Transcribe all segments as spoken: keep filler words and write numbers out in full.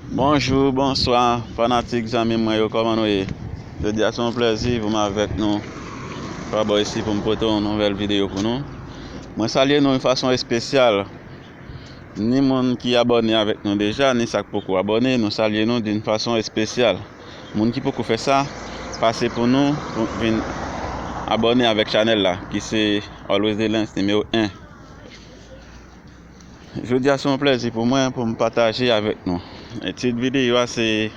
Bonjou, bonswa, fanatik zanmi mwen yo, kòman nou ye? Jodi a se yon plèzi pou m avèk nou pa bò isi pou m pote yon nouvèl videyo pou nou. Mwen salye nou yon fason espesyal. Ni moun ki abòne avèk nou deja, ni sa k poko abòne, nou salye nou d'une façon spéciale. Moun ki poko fè sa, pase pou nou, pou vin abòne avèk chanèl la, ki se Always Delens nimewo en. Jodi a se yon plèzi pou mwen pou m pataje avèk nou. E tit videyo a se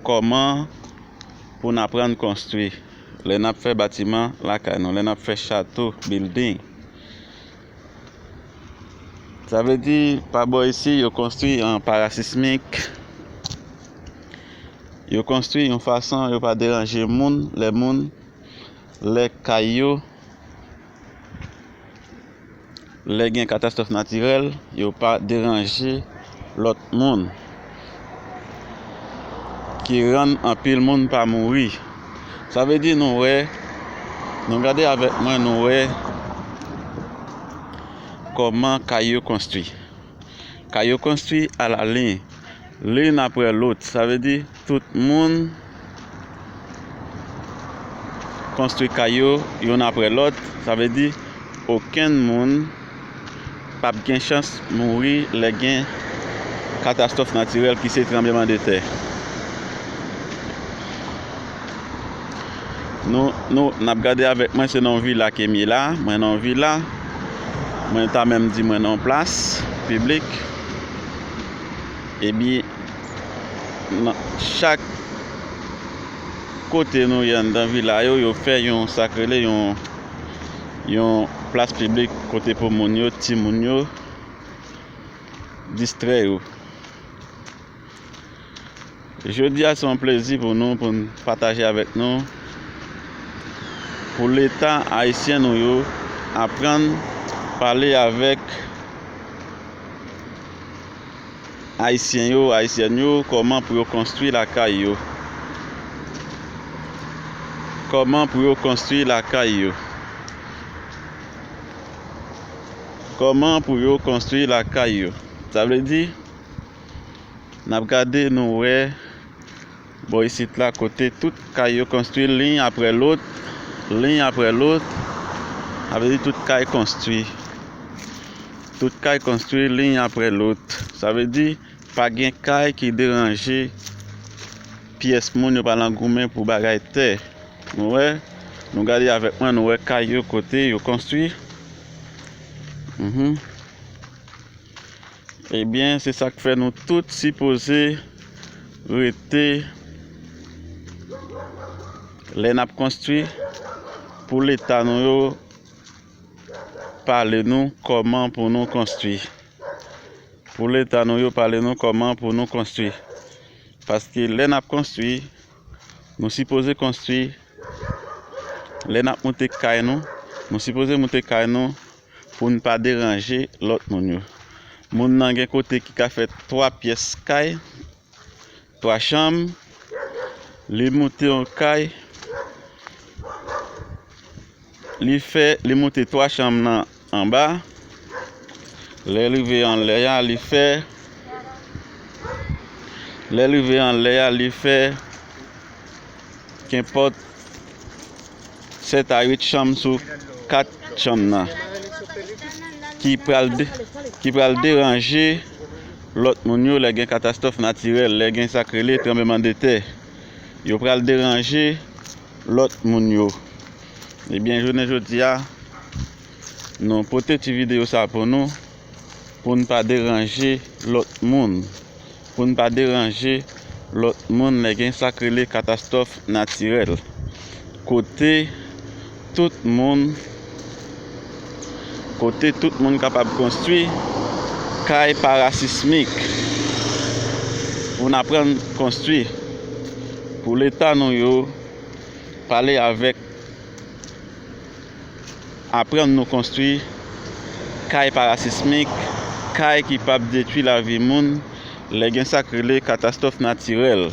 kòman pou n aprann konstwi lè n ap fè batiman lakay nou, lè n ap fè chato, building. Sa vle di, pa bò isi, yo konstwi an parasismik. Yo konstwi yon fason yo pa deranje moun, lè moun, lè kay yo, lè gen katastwòf natirèl, yo pa deranje lòt moun, ki rann anpil moun pa mouri. Sa vle di nou wè, nou gade avèk mwen, nou wè kòman kay yo konstwi. Kay yo konstwi alalin, lin apre lòt. Sa vle di tout moun konstwi kay yo youn apre lòt. Sa vle di okenn moun p ap gen chans mouri lè gen katastwòf natirèl ki se tranblemanntè. Nou, nou, n ap gade avèk mwen, se nan yon vila ke m ye la. Mwen nan yon vila. Mwen ta menm di mwen nan yon plas piblik. Epi, nan chak kote nou ye anndan vila yo, yo fè yon sa k rele yon, yon plas piblik kote pou moun yo, timoun yo, distrè yo. Jodi a se yon plezi pou nou, pou n pataje avèk nou, pou Leta ayisyen nou yo aprann pale avèk Ayisyen yo, Ayisyèn yo, kòman pou yo konstwi lakay yo. Kòman pou yo konstwi lakay yo. Kòman pou yo konstwi lakay yo. Sa vle di, n ap gade, nou wè bò isit la, kote tout kay yo konstwi liy apre lòt, liy apre lòt. Sa vle di tout kay konstwi. Tout kay konstwi liy apre lòt. Sa vle di pa gen kay ki deranje pyès moun, yo pa nan goumen pou bagay tè. Nou wè, nou gade avèk mwen, nou wè kay yo kote yo konstwi. Mhm. Ebyen, se sa k fè nou tout sipoze rete lè n ap konstwi pou Leta nou yo pale nou kòman pou nou konstwi. Pou Leta nou yo pale nou kòman pou nou konstwi. Paske lè n ap konstwi, nou sipoze konstwi, lè n ap moute kay nou, nou sipoze moute kay nou pou n pa deranje lòt moun yo. Moun nan gen kote ki ka fè twa pyès kay, twa chanm, li moute yon kay, li fè, li moute twa chanm nan anba. Lè l rive anlè a, li fè, lè l rive anlè a, li fè kenpòt sèt a uit chanm sou kat chanm nan, ki pral de-, ki pral deranje lòt moun yo lè gen katastwòf natirèl, lè gen sa k rele tranblemanntè. Yo pral deranje lòt moun yo. Ebyen, jounen jodi a, nou pote ti videyo sa pou nou, pou n pa deranje lòt moun. Pou n pa deranje lòt moun lè gen sa k rele katastwòf natirèl. Kote tout moun, kote tout moun kapab konstwi kay parasismik. Pou n aprann konstwi. Pou Leta nou yo pale avèk, aprann nou konstwi kay parasismik, kay ki p ap detwi lavi moun lè gen sa k rele katastwòf natirèl.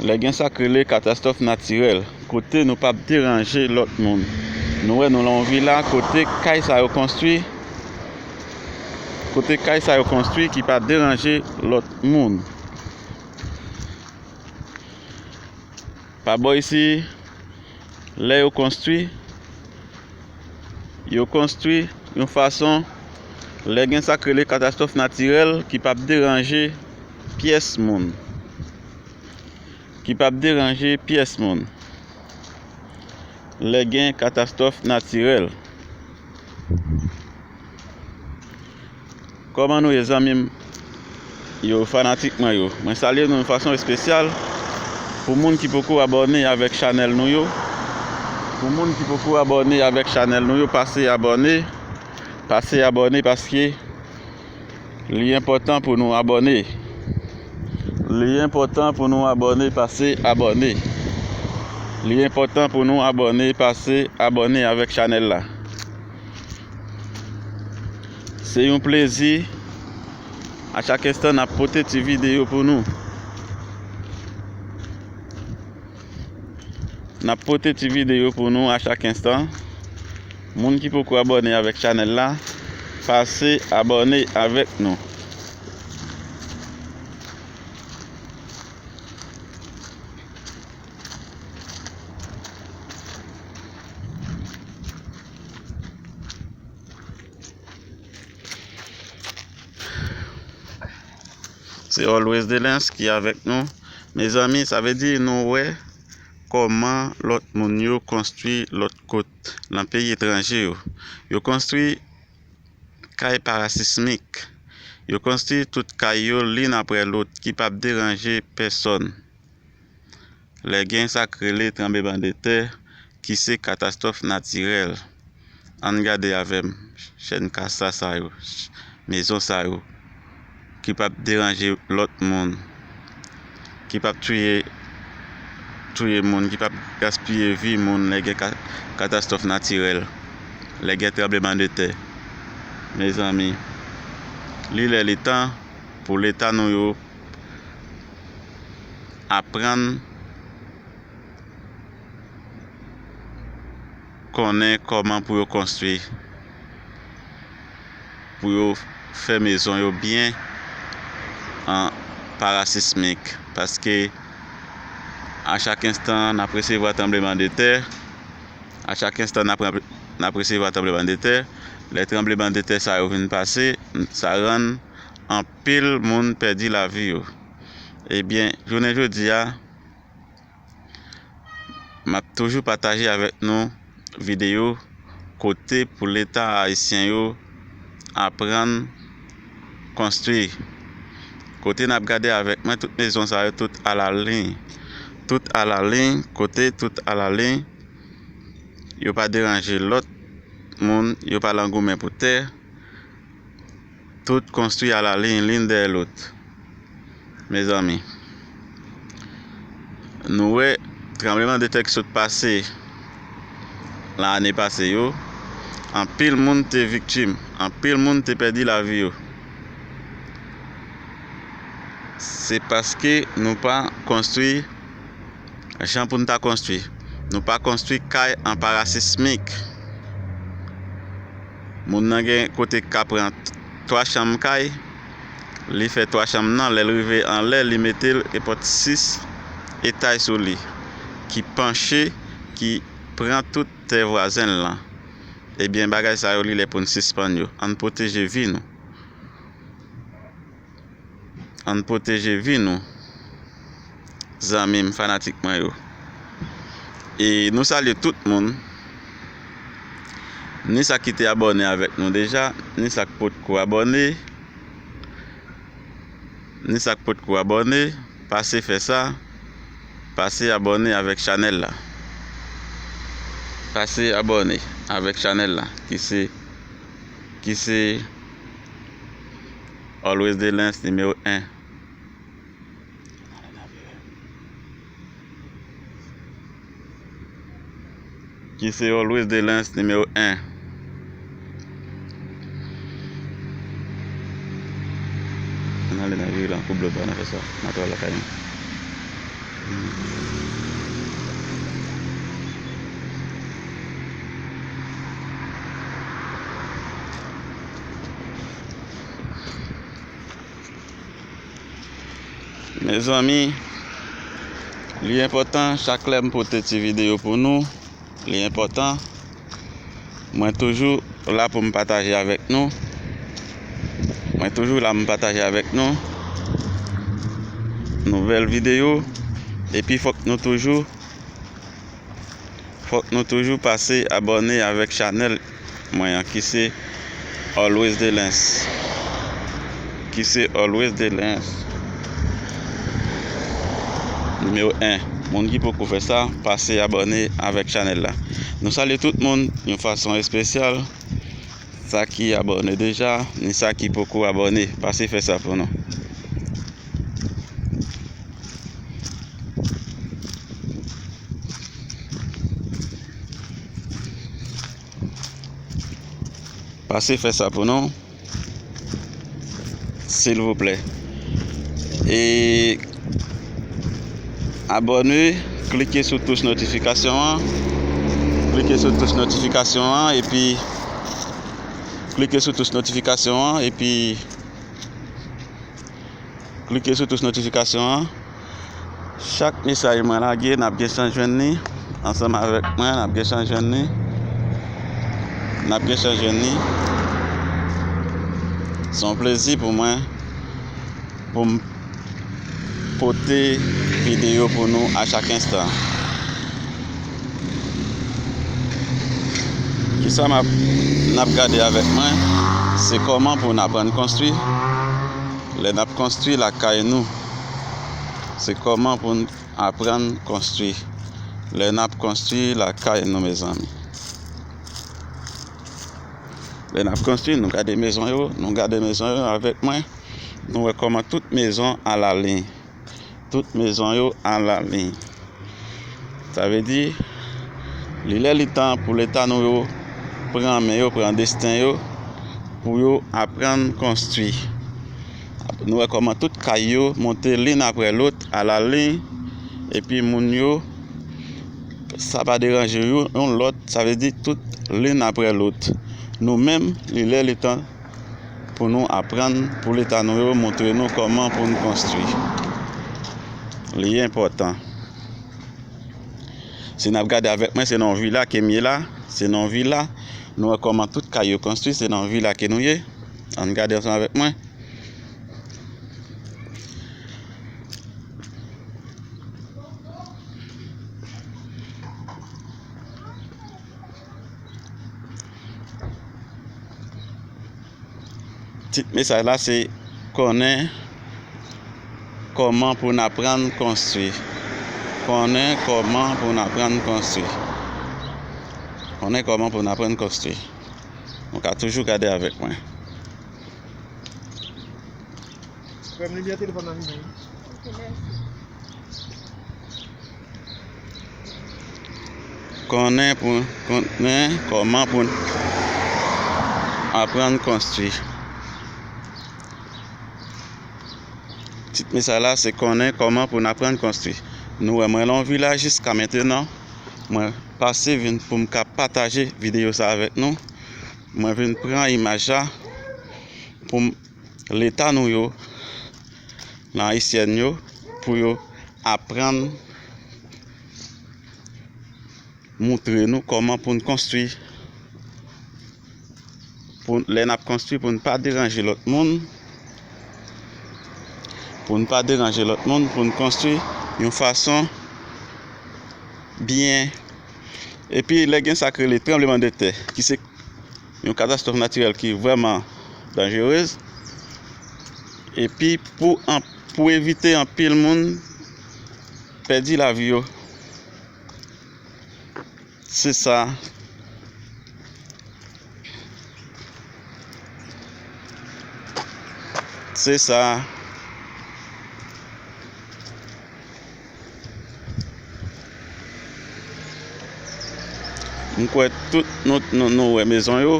Lè gen sa k rele katastwòf natirèl, kote nou p ap deranje lòt moun. Nou wè nou lan yon vila kote kay sa yo konstwi, Kote kay sa yo konstwi ki pa deranje lòt moun. Pa bò isi, lè yo konstwi, yo konstwi yon fason, lè gen sa k rele katastwòf natirèl ki p ap deranje pyès moun. Ki p ap deranje pyès moun. Lè gen katastwòf natirèl. Kòman nou ye, zanmi m yo, fanatik mwen yo? Mwen salye nou yon fason espesyal. Pou moun ki poko abòne avèk chanèl nou yo, pou moun ki poko abòne avèk chanèl nou yo, pase abòne. Pase abòne paske li enpòtan pou nou abòne. Li enpòtan pou nou abòne, pase abòne. Li enpòtan pou nou abòne, pase abòne avèk chanèl la. Se yon plezi. A chak enstan, n ap pote ti videyo pou nou. N ap pote ti videyo pou nou a chak enstan. Moun ki poko abòne avèk chanèl la, pase abòne avèk nou. Se Always Delens ki avèk nou. Mezanmi, sa vle di nou wè kòman lòt moun yo konstwi lòt kot, nan peyi etranje yo. Yo konstwi kay parasismik. Yo konstwi tout kay yo lin apre lòt ki p ap deranje pèsòn. Lè gen sa k rele tranblemanntè, ki se katastwòf natirèl. Ann gade avè m, chèn kasa sa yo, mezon sa yo, ki p ap deranje lòt moun, ki p ap touye, touye moun, ki p ap gaspiye vi moun lè gen ka-, katastwòf natirèl, lè gen tranblemanntè. Mezanmi, li lè li tan pou Leta nou yo aprann konnen kòman pou yo konstwi, pou yo fè mezon yo byen an parasismik, paske a chak enstan n ap resevwa tranblemanntè, a chak enstan n ap, n ap resevwa tranblemanntè, lè tranblemanntè sa yo vin pase, sa rann anpil moun pèdi lavi yo. Ebyen, jounen jodi a, m ap toujou pataje avèk nou videyo kote pou Leta ayisyen yo aprann konstwi. Kote n ap gade avèk mwen, tout mezon sa yo, tout alalin. Tout alalin, kote tout alalin, yo pa deranje lòt moun, yo pa langoumen pou tè. Tout konstwi alalin, lin dèyè lòt. Mezanmi, nou wè tranblemanntè ki sot pase lane pase yo, anpil moun te viktim, anpil moun te pèdi lavi yo. Se paske nou pa konstwi jan pou n ta konstwi. Nou pa konstwi kay an parasismik. Moun nan gen kote k ka pran twa chanm kay, li fè twa chanm nan, lè l rive anlè, li mete l nenpòt sis etay sou li, ki panche, ki pran tout tè vwazen l lan. Ebyen, bagay sa yo, li lè pou n sispann yo. Ann pwoteje vi nou. Ann pwoteje vi nou, zanmi m, fanatik mwen yo. E nou salye tout moun, ni sa ki te abòne avèk nou deja, ni sa k potko abòne, ni sa k potko abòne, pase fè sa, pase abòne avèk chanèl la. Pase abòne avèk chanèl la, ki se, ki se Always Delens nimewo en. Ki se Always Delens nimewo en. Ann ale nan vire la, koup dlo pa nan fè sa. Nan twal lakay mwen. Mezanmi, li enpòtan, chak lè m pote ti videyo pou nou, li enpòtan. Mwen toujou la pou m pataje avèk nou. Mwen toujou la m pataje avèk nou nouvèl videyo. Epi fòk nou toujou Fòk nou toujou pase abòne avèk chanèl mwen an ki se Always Delens. Ki se Always Delens. Nimewo en. Moun ki poko fè sa, pase abòne avèk chanèl la. Nou salye tout moun yon fason espesyal. Sa ki abòne deja, ni sa ki poko abòne, pase fè sa pou nou. Pase fè sa pou nou, silvouplè. E abòne, klike sou touch notifikasyon an. Klike sou touch notifikasyon an, epi klike sou touch notifikasyon an, epi Klike sou touch notifikasyon an. Chak mesaj mwen lage, n ap gen chans jwenn li. Ansanm avèk mwen, n ap gen chans jwenn li. N ap gen chans jwenn li. Se yon plezi pou mwen, pou m pote videyo pou nou a chak enstan. Kisa m ap, n ap gade avèk mwen, se kòman pou n aprann konstwi. Lè n ap konstwi lakay nou, se kòman pou n aprann konstwi. Lè n ap konstwi lakay nou, mezanmi. Lè n ap konstwi, nou gade mezon yo, nou gade mezon yo avèk mwen. Nou wè kòman tout mezon alaliy. Tout mezon yo alaliy. Sa vle di, li lè li tan pou Leta nou yo pran men yo, pran desten yo, pou yo aprann konstwi. Nou wè kòman tout kay yo monte lin apre lòt, alaliy, epi moun yo, sa pa deranje yo, yon lòt, sa vle di tout lin apre lòt. Nou menm, li lè li tan pou nou aprann, pou Leta nou yo montre nou kòman pou n konstwi. Li enpòtan. Si n ap gade avèk mwen, se nan yon vila ke m ye la. Se nan yon vila. Nou wè kòman tout kay yo konstwi. Se nan yon vila ke nou ye. Ann gade ansanm avèk mwen. Tit mesaj la se konnen kòman pou n aprann konstwi. Konnen kòman pou n aprann konstwi. Konnen kòman pou n aprann konstwi. Nou ka toujou gade avèk mwen. Frè m, limyè telefòn nan limen wi. Ok, mèsi. Konnen pou, konnen kòman pou n aprann konstwi. Tit mesaj la se konnen kòman pou n aprann konstwi. Nou wè mwen lan yon vilaj jiska mentenan. Mwen pase vin pou m ka pataje videyo sa avèk nou. Mwen vin pran imaj la pou m Leta nou yo, nan Ayisyèn yo, pou yo aprann montre nou kòman pou n konstwi. Pou, lè n ap konstwi, pou n pa deranje lòt moun. Pou n pa deranje lòt moun, pou n konstwi yon fason byen. Epi, lè gen sa k rele tranblemanndetè, ki se yon katastwòf natirèl ki vrèman danjerez. Epi pou an-, pou evite anpil moun pèdi lavi yo. Se sa. Se sa. M kwè tout nou, nou, nou wè mezon yo.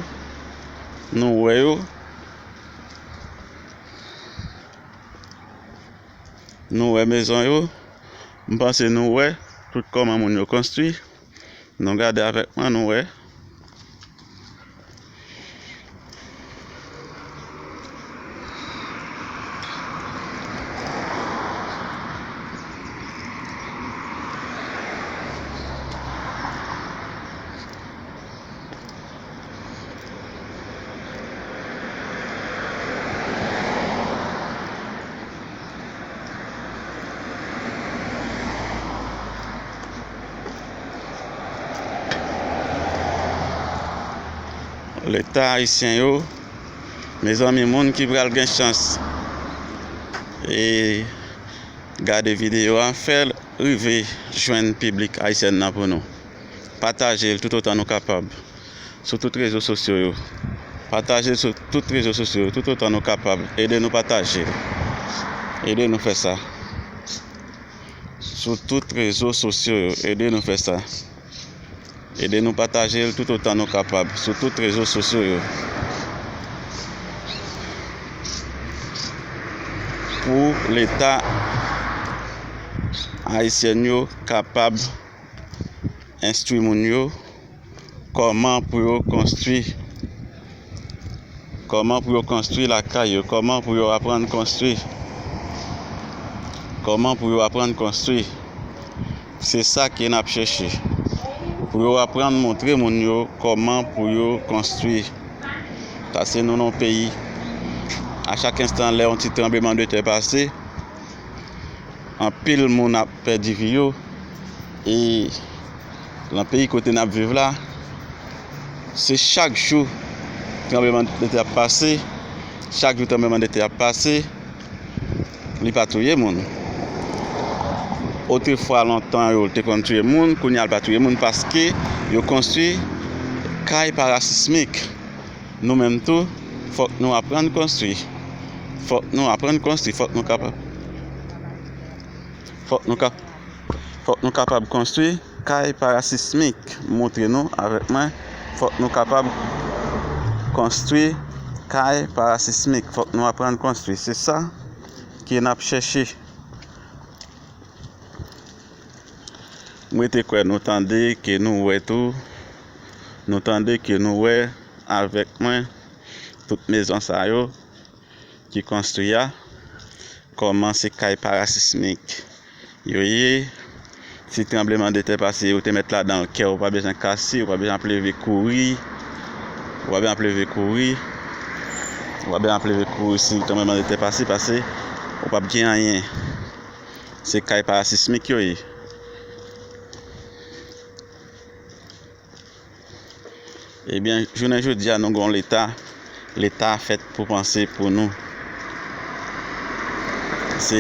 Nou wè yo. Nou wè mezon yo. M panse nou wè tout kòman moun yo konstwi. Nou gade avèk mwen, nou wè. Leta ayisyen yo, mezanmi, moun ki pral gen chans e gade videyo a, fè l rive jwenn piblik ayisyèn nan pou nou. Pataje l toutotan nou kapab sou tout rezo sosyo yo. Pataje l sou tout rezo sosyo yo toutotan nou kapab. Ede nou pataje l. Ede nou fè sa. Sou tout rezo sosyo yo. Ede nou fè sa. Ede nou pataje l toutotan nou kapab sou tout rezo sosyo yo. Pou Leta ayisyèn yo kapab enstwi moun yo kòman pou yo konstwi, kòman pou yo konstwi lakay yo, kòman pou yo aprann konstwi, kòman pou yo aprann konstwi. Se sa ke n ap chèche. Pou yo aprann montre moun yo kòman pou yo konstwi. Paske nou nan yon peyi, a chak enstan, lè yon ti tranblemanntè pase, anpil moun ap pèdi vi yo. E nan peyi kote n ap viv la, se chak jou tranblemanntè ap pase, chak jou tranblemanntè ap pase, li pa touye moun. Otrefwa, lontan yo, l te konn touye moun, kounye a l pa touye moun paske yo konstwi kay parasismik. Nou menm tou, fòk nou aprann konstwi. Fòk nou aprann konstwi, fòk nou kapab. Fòk nou ka, fòk nou kapab konstwi kay parasismik. Montre nou avèk mwen. Fòk nou kapab konstwi kay parasismik. Fòk nou aprann konstwi. Se sa ke n ap chèche. M rete kwè nou tande, ke nou wè tou. Nou tande, ke nou wè avèk mwen tout mezon sa yo ki konstwi a, kòman se kay parasismik yo ye. Si tranblemanntè pase, ou te mèt ladan l, kè w pa bezwen kase, ou pa bezwen ap leve kouri, ou pa bezwen ap leve kouri, ou pa bezwen ap leve kouri si tranblemanntè pase, pase ou p ap gen anyen. Se kay parasismik yo ye. Ebyen, jounen jodi a, nou gen yon Leta. Leta fèt pou panse pou nou. Se,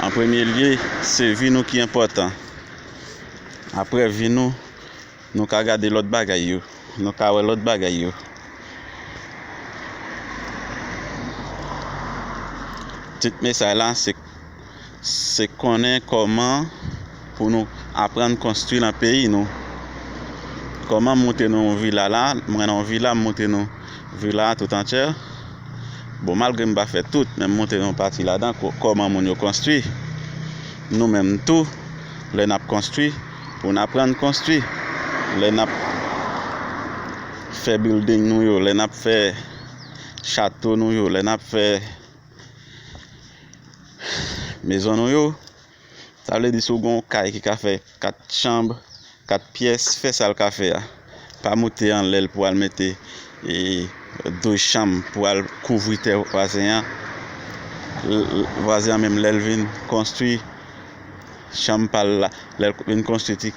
an premye lye, se vi nou ki enpòtan. Apre vi nou, nou ka gade lòt bagay yo. Nou ka wè lòt bagay yo. Tit mesaj la, se se konnen kòman pou nou aprann konstwi nan peyi nou. Kòman m montre nou vila la, mwen nan yon vila, m montre nou vila a tout antyè. Bon, malgre m pa fè tout, men m montre nou pati ladan, kò-, kòman moun yo konstwi. Nou menm tou, lè n ap konstwi, pou n aprann konstwi. Lè n ap fè bilding nou yo, lè n ap fè chato nou yo, lè n ap fè mezon nou yo. Sa vle di si w gen yon kay ki ka fè kat chanm, kat pyès, fè sa l ka fè a. Pa moute anlè l pou al mete, e, douz chanm pou al kouvri tè vwazen an. L-, l-, vwazen an menm lè l vin konstwi chanm pa l la, lè l vin konstwi ti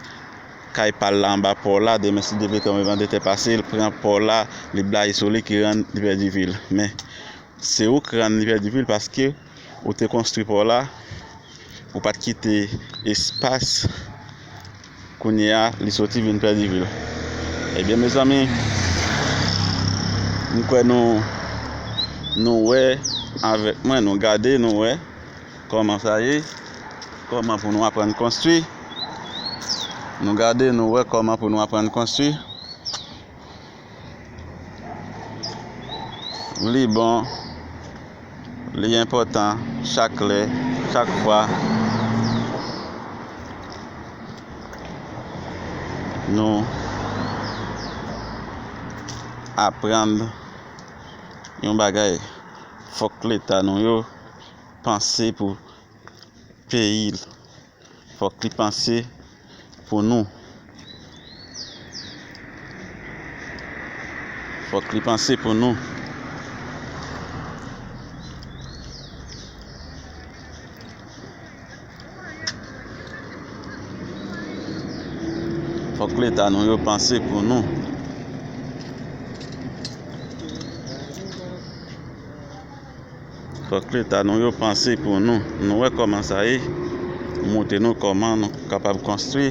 kay pa l la anba pò la, demen si Dye vle tranblemanntè pase, l pran pò la, li blayi sou li ki rann li pèdi vi l. Men, se ou k rann li pèdi vi l paske ou te konstwi pò la, ou pa t kite espas, kounye a, li soti vin pèdi vi l. Ebyen, mezanmi, m kwè nou, nou wè avèk mwen, nou gade, nou wè kòman sa ye, kòman pou nou aprann konstwi. Nou gade, nou wè kòman pou nou aprann konstwi. Li bon, li enpòtan chak lè, chak fwa nou aprann yon bagay. Fòk Leta nou yo panse pou peyi l. Fòk li panse pou nou. Fòk li panse pou nou. Fòk Leta nou yo panse pou nou. Fòk Leta nou yo panse pou nou. Nou wè kòman sa ye. Montre nou kòman nou kapab konstwi.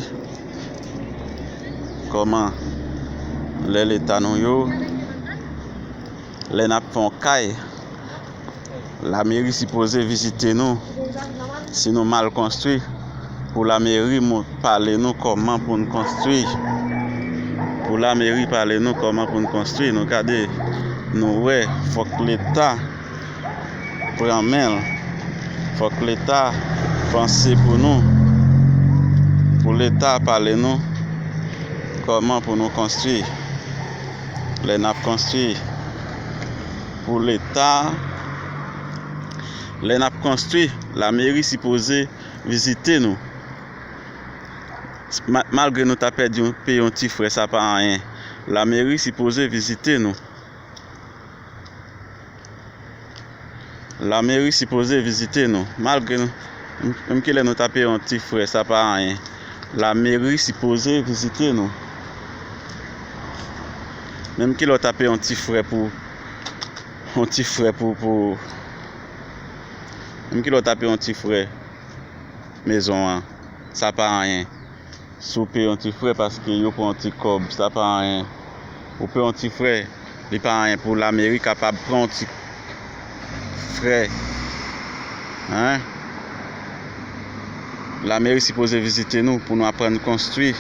Kòman lè Leta nou yo, lè n ap fè yon kay, lameri sipoze vizite nou. Si nou mal konstwi, pou lameri pale nou kòman pou n konstwi. Pou lameri pale nou kòman pou n konstwi. Nou gade, nou wè, fòk Leta pran men l. Fòk Leta panse pou nou. Pou Leta pale nou kòman pou nou konstwi. Lè n ap konstwi, pou Leta, lè n ap konstwi, lameri sipoze vizite nou. Ma-, malgre nou ta pèdi yon, peye yon ti frè, sa pa anyen. Lameri sipoze vizite nou. Lameri sipoze vizite nou. Malgre nou, menm kilè nou ta peye yon ti frè, sa pa anyen. Lameri sipoze vizite nou. Menm kilè w ta peye yon ti frè pou, yon ti frè pou, pou, menm kilè w ta peye yon ti frè mezon an, sa pa anyen. Si w peye yon ti frè paske yo pran yon ti kòb, sa pa anyen. Ou peye yon ti frè, li pa anyen pou lameri kapab pran yon ti frè. Hein? Lameri sipoze vizite nou pou nou aprann konstwi.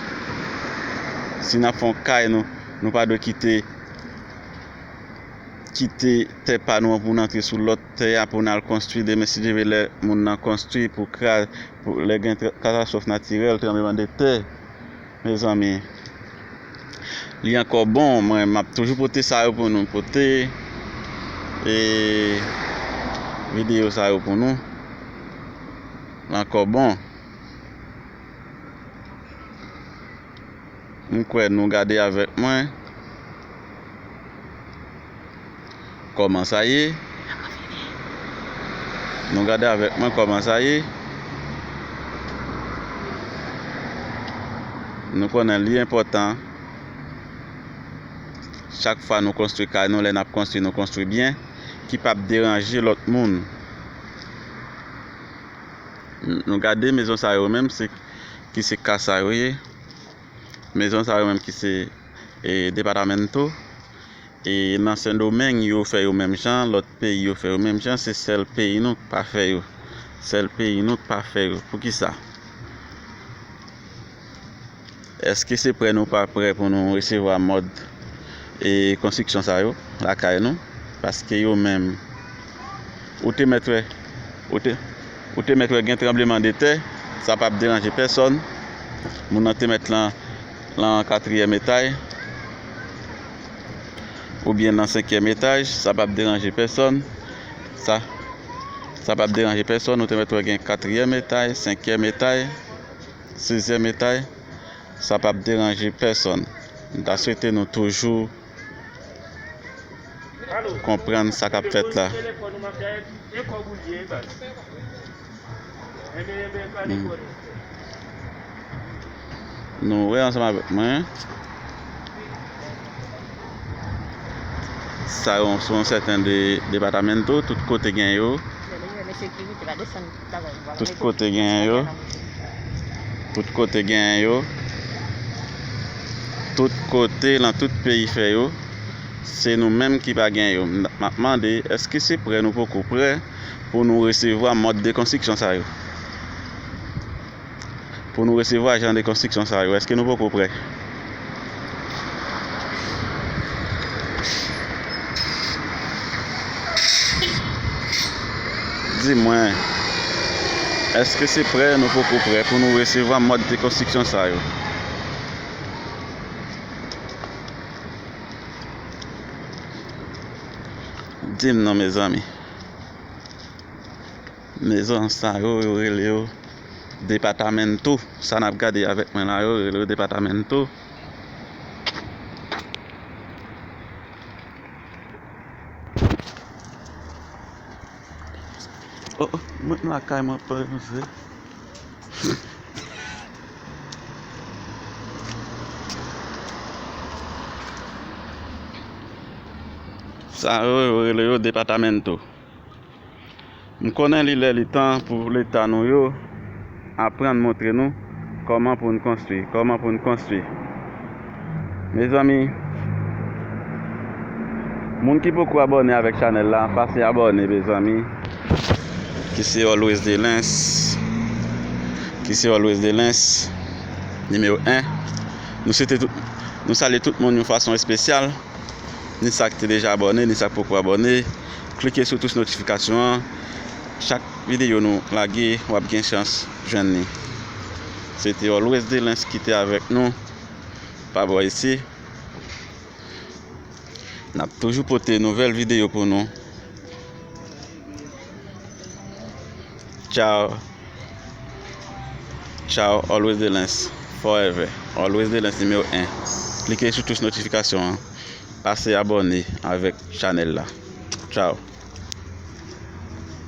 Si n ap fè yon kay, nou, nou pa dwe kite, kite tè pa nou an pou n antre sou lòt tè a pou n al konstwi. Demen, si Dye vle, lè moun nan konstwi pou kra-, pou, lè gen tra-, katastwòf natirèl, tranblemanntè, mezanmi, li ankò bon. Mwen, m ap toujou pote sa yo pou nou, pote, e, videyo sa yo pou nou. Li ankò bon. M kwè nou gade avèk mwen kòman sa ye. Nou gade avèk mwen kòman sa ye. Nou konnen li enpòtan, chak fwa nou konstwi kay nou, lè n ap konstwi, nou konstwi byen, ki p ap deranje lòt moun. Nou gade mezon sa yo menm, se, ki se ka sa yo ye. Mezon sa yo menm ki se, e, depatamento. E nan Sendomeng, yo fè yo menm jan, lòt peyi yo fè yo menm jan, se sèl peyi nou k pa fè yo. Sèl peyi nou k pa fè yo. Poukisa? Èske se prè nou pa prè pou nou resevwa mòd, e, konstriksyon sa yo lakay nou? Paske yo menm, ou te mèt wè, ou te, ou te mèt wè gen tranblemanntè, sa p ap deranje pèsòn. Moun nan te mèt lan, lan katriyèm etay, oubyen nan senkyèm etaj, sa p ap deranje pèsòn. Sa, sa p ap deranje pèsòn. Ou te mèt wè gen katriyèm etay, senkyèm etay, sizyèm etay, sa p ap deranje pèsòn. M ta swete nou toujou konprann sa k ap fèt la. Hmm. Nou wè ansanm avèk mwen. Sa yo se yon sèten de depatamento, tout kote gen yo. Tout kote gen yo. Tout kote gen yo. Tout kote, nan tout peyi fè yo. Se nou menm ki pa gen yo. M, m ap mande, èske se prè nou poko prè pou nou resevwa mòd de konstriksyon sa yo? Pou nou resevwa jan de konstriksyon sa yo, èske nou poko prè? Di mwen, èske se prè nou poko prè pou nou resevwa mòd de konstriksyon sa yo? Di m non, mezanmi. Mezon sa yo, yo rele yo depatamento. Sa n ap gade avèk mwen la, yo rele yo depatamento. Oh, oh, mwen lakay mwen pa ranse. Sa yo, yo rele yo depatamento. M konnen li lè li tan pou Leta nou yo aprann montre nou kòman pou n konstwi, kòman pou n konstwi. Mezanmi, moun ki poko abòne avèk chanèl la, pase abòne, mezanmi. Ki se Always Delens. Ki se Always Delens, nimewo en. Nou swete tout, nou salye tout moun yon fason espesyal. Ni sa k te deja abòne, ni sa k poko abòne. Klike sou tous notifikasyon an. Chak videyo nou lage, w ap gen chans jwenn li. Se te Always Delens ki te avèk nou pa bò isi. N ap toujou pote nouvèl videyo pou nou. Tchao. Tchao, Always Delens, forever. Always Delens nimewo en. Klike sou tous notifikasyon an. Pase abòne avèk chanèl la. Tchao.